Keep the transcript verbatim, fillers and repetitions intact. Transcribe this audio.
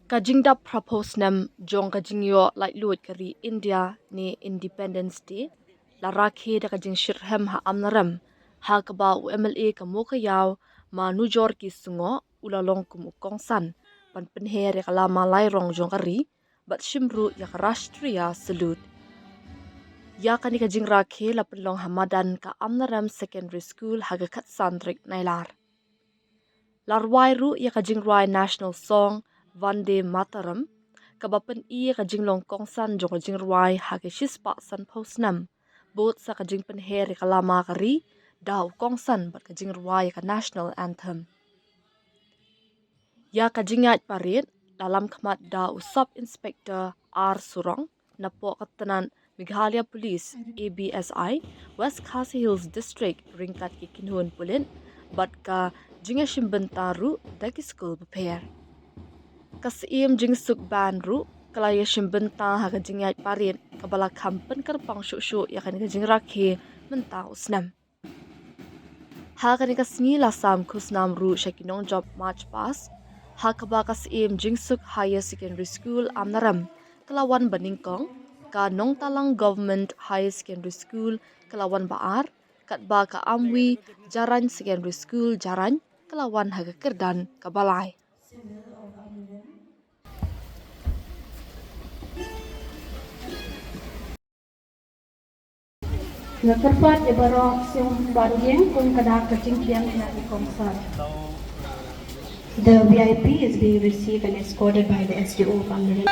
Ka jingdap phraphew snem jong ka jingïoh laitluid ka ri India ne Independence Day la rakhe da ka jingshitrhem ha Amlarem, ha kaba u M L A ka Mowkaiaw, Ma Nujorki Singok, u la long kum u kongsan ban pynher ïa ka lama lairong jong ka ri bad shim ruh ïa ka Rashtriya Salute. Ïa kane ka jingrakhe la pynlong ha madan ka Amlarem Secondary School ha ka khatsan tarik Nailar. La rwai ruh ïa ka jingrwai National Song Vande Mataram, kaba pyni ïa ka jinglong kongsan jong ka jingrwai ha ka shispah sanphew snem, bad sa ka jingpynher ïa ka lama ka ri da u kongsan bad ka jingrwai ïa ka National Anthem. Ïa ka jingïaid parit la lam khmat da u Sub Inspector R Surong napoh ka tnat Meghalaya Police, A B S I, West Khasi Hills District ryngkat ki kynhun pulit bad ka jingïashim bynta ruh da ki skul bapher. Ka Syiem Jingsuk Band ruh ka la ïashim bynta ha ka jingïaid parit kaba la kham pynkyrpang shuh shuh ïa kane ka jingrakhe mynta u snem. Ha kane ka sngi la sam khusnam ruh sha ki nongjop March Past, ha kaba ka Syiem Jingsuk Higher Secondary School Amlarem ka la wan banyngkong, ka Nongtalang Government Higher Secondary School ka la wan ba ar, katba ka Amwi Jarain Secondary School Jarain ka la wan ha ka kyrdan kaba lai. Nga kyrpad ïa baroh sngewbha rung ïing kum ka dak ka jingpdiang ïa ki kongsan. The V I P is being received and escorted by the S D O of Amlarem.